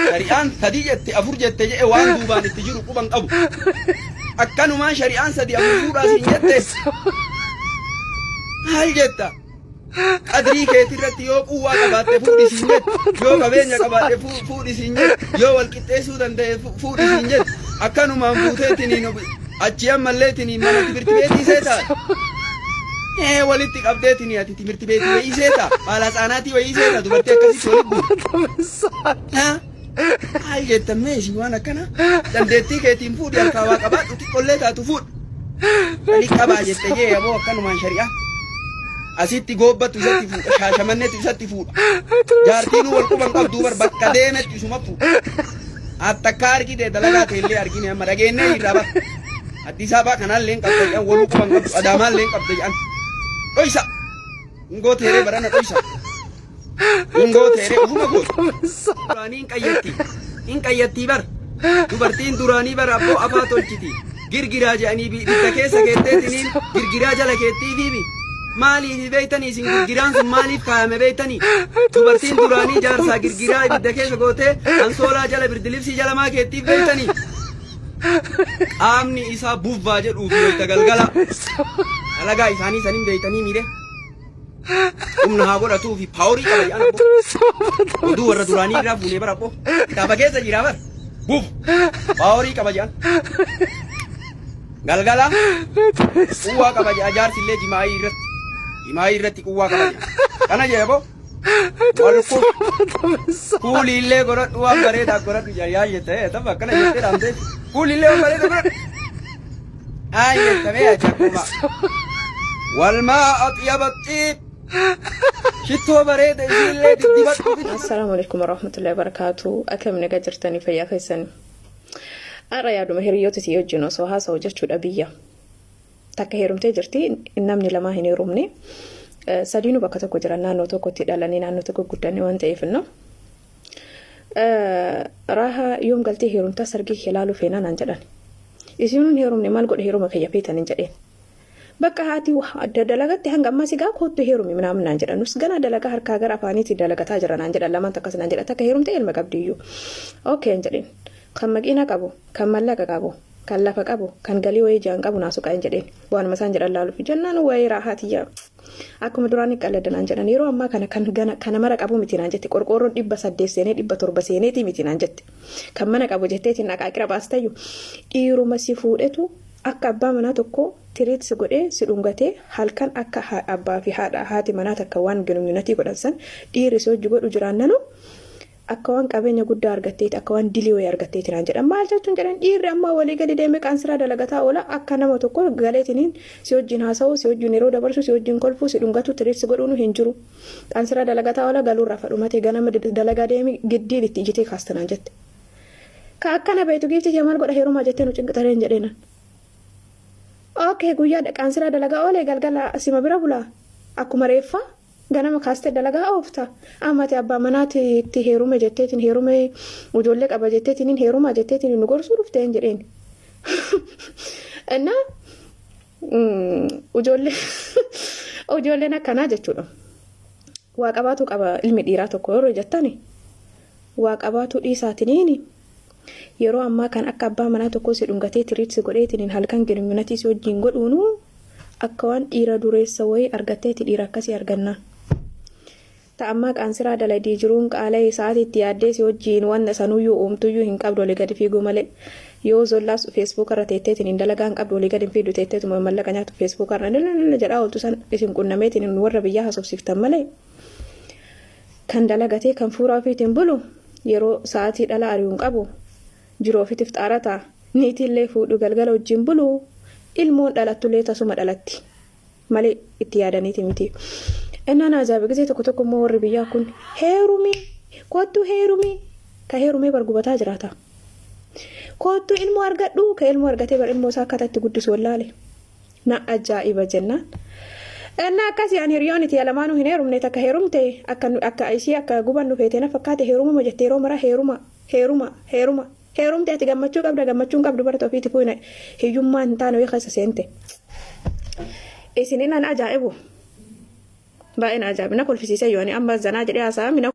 Shari'aan sadi jette afur jette jedhe waan duubaan itti jiru quban qabu. Akkanumaan shari'aan sadi afur fuudhaa siin jette. Maal jetta? Qadrii keetirratti yoo quwwaa qabaatte fuudhi siin jette. Yoo qabeenya qabaatte fuudhi siin jette. Yoo wal qixxeessuu danda'e fuudhi siin jette. Akkanumaan fuutee tiniin achi ammallee tiniin mana timirti beetii seetaa. Ee walitti qabdee tinii ati timirti beetii wayii seetaa. Baala tsaanaatii wayii seetaa dubartii akkasitti walitti guurte. Ha? Maal jettan mee isin waan akkana? Dandeettii keetiin fuudhi harkaa waa qabaadhu xiqqollee taatu fuudhi. Wali qabaa jette jee aboo akkanumaan shari'aa. Asitti goobbattu isatti fuudha. Shaashamanneetu isatti fuudha. Jaartiinuu wal quban qabduu bar bakka deemetti isuma fuudha. Attakkaa argite dalagaa teellee argine amma dhageennee jirra bar. Addis Ababaa kanaallee hin qabda jedhan waluu quban qabdu Adaamaallee hin qabda jedhan. Dhoysa. Hin gooteeree barana dhoysa. Hin gooteeree ofuma goota. Duraanii hin qayyatti. Hin qayyattii bar. Dubartiin duraanii bar abboo afaa tolchiti. Girgiraa jedhanii ibidda keessa keetteetiniin girgiraa jala keettiifiimi. Maaliif beektanii isin girgiraan sun maaliif kaayame beektanii? Dubartiin duraanii jaarsaa girgiraa ibidda keessa gootee ansoolaa jala birdilibsii jala maa keettiif beektanii? Qaamni isaa buffaa jedhuuf wayita galgala. Dalagaa isaanii sanin beektanii miire. Humna haa godhatuu fi paaworii qaba jedhan abboo. Oduu warra duraanii irraa fuunee bara abboo. Kitaaba keessa jira bara. Buuf. Paaworii qaba jedhan. Galgala quwwaa qaba jedha jaarsi illee jimaa'ii irratti. Jimaa'ii irratti quwwaa qaba jedha. Kana jedha abboo. Wal kuulii illee godhadhu waan bareedaa godhadhu jedha yaa jette tapha akkana jettee dhaamtee kuulii illee waan bareedaa godhadhu. Ay jettamee ati akkuma walmaa axyaba xiib shittoo bareeda isiillee diddibadhu. Assalaamu alaikum warahmatullahi wabarakatuh. Akkam nagaa jirtanii fayyaa keessanii. Har'a yaaduma hiriyoota isii wajjin osoo haasa'u jechuudha biyya. Takka heerumtee jirti namni lamaa hin heerumne. Sadiinuu bakka tokko jiran naannoo tokkotti dhalanii naannoo tokko guddanne waan ta'eef innoo. Raaha yoom galtee heerumtaa sargii kee laaluu feenaa naan jedhan. Isiinuu hin heerumne maal godhe heeruma kiyya feetan hin jedheen. Bakka haati dalagatti hanga ammaa sigaa koottu heerumi minaamin naan jedhan. Nus ganaa dalagaa harkaa gara afaaniitti dalagataa jira naan jedhan lamaan takkas naan jedhan takka heerumte ilma qabdiyyuu. Okay hin jedheen. Kan maqiina qabu, kan mallaqa qabu, kan lafa qabu, kan galii wayii jaan qabu naa suqaa hin jedheen. Waanuma isaan jedhan laaluuf jennaan wayii raahaa tiyya. Akkuma duraanii qalladda naan jedhan yeroo ammaa kana kan gana kana mara qabu miti naan jette qorqoorroon 800 seenee 700 seeneetii miti naan jette. Kan mana qabu jetteetiin aqaaqira baastayyu dhiiruma si fuudhetu akka abbaa manaa tokko tiriit si godhee si dhungatee halkan akka abbaa fi haadha haati manaa takka waan ginunyunatii godhan san dhiirri si hojii godhu jiraannanu Akka waan qabeenya guddaa argatteeti, akka waan dilii wayii argatteeti naan jedhan. Maal jechuun jedhan dhiirri ammaa walii gadi deemee qaansiraa dalagataa oola akka nama tokko galeetiniin si wajjin haasa'uu, si wajjin yeroo dabarsuu, si wajjin kolfuu, si dhungatu, tiriit si godhuun hin jiru. Qaansiraa dalagataa oola galuurraa fadhumatee ganama dalagaa deemi giddiin itti ijitee kaasta naan jette. Ka akkana beektu giiftii kee maal godha heerumaa jettee nu cinqitareen jedheenan. Okay guyyaa qaansiraa dalagaa oolee galgala sima bira bulaa akkuma reeffaa. Ganama kaastee dalagaa oofta. Amma ati abbaa manaati itti heerume jetteetiin heerume ijoollee qaba jetteetiin heerumaa jetteetiin nu gorsuu dhufte hin jedheen. Innaa ijoollee ijoolleen akkanaa jechuudha. Waa qabaatu qaba ilmi dhiiraa tokko yeroo jettani waa qabaatu dhiisaatiniini yeroo ammaa kan akka abbaa manaa tokkoo si dhungatee tiriit si godheetiniin halkan ginunyunatii si wajjin godhuunuu Akka waan dhiira dureessa wayii argatteeti dhiira akkasii argannaan. Ta ammaa qaansiraa daladii jiruun qaala'e sa'aatii itti yaaddee si wajjiin wanna sanuyyuu uumtuyyuu hin qabdu olii gadi fiiguu malee. Yoo zollaas Facebook irra teetteetiin hin dalagaa hin qabdu olii gadi hin fiigdu teetteetuma mallaqa nyaatu Facebook irra nililili jedhaa ooltu san isin qunnameetiin warra biyyaa haasofsiiftan malee. Kan dalagatee kan fuuraa ofiitiin bulu yeroo sa'aatii dhala ari'u hin qabu. Jiruu ofitif xaarata. Niitiillee fuudhu galgala wajjin bulu ilmoon dhalattullee tasuma dhalatti malee itti yaadaniiti miti. Innaan ajaa'iba gisee tokko tokko immoo warri biyyaa kun heerumi kottu heerumi ka heerumee bar gubataa jiraata. Kottu ilmoo argadhu ka ilmoo argatee bar ilmoo isaa akkaataa itti guddisu wallaale. Na ajaa'iba jennaan. Innaa akkasii ani hiriyoon itti lamaanuu hin heerumne takka heerumte akka akka ishii akka gubannu feete na fakkaate heerumuma jette yeroo mara heeruma Heeruma heeruma heerumte ati gammachuu qabda gammachuu hin qabdu barta ofiitifuu hin hiyyummaa hin taane wayii keessa seente. Isin nan ajaa'ibu. Baay'ee na ajaa'ibu. Na kolfisiisee yoo ani amma zanaa jedhee haasa'aa mina.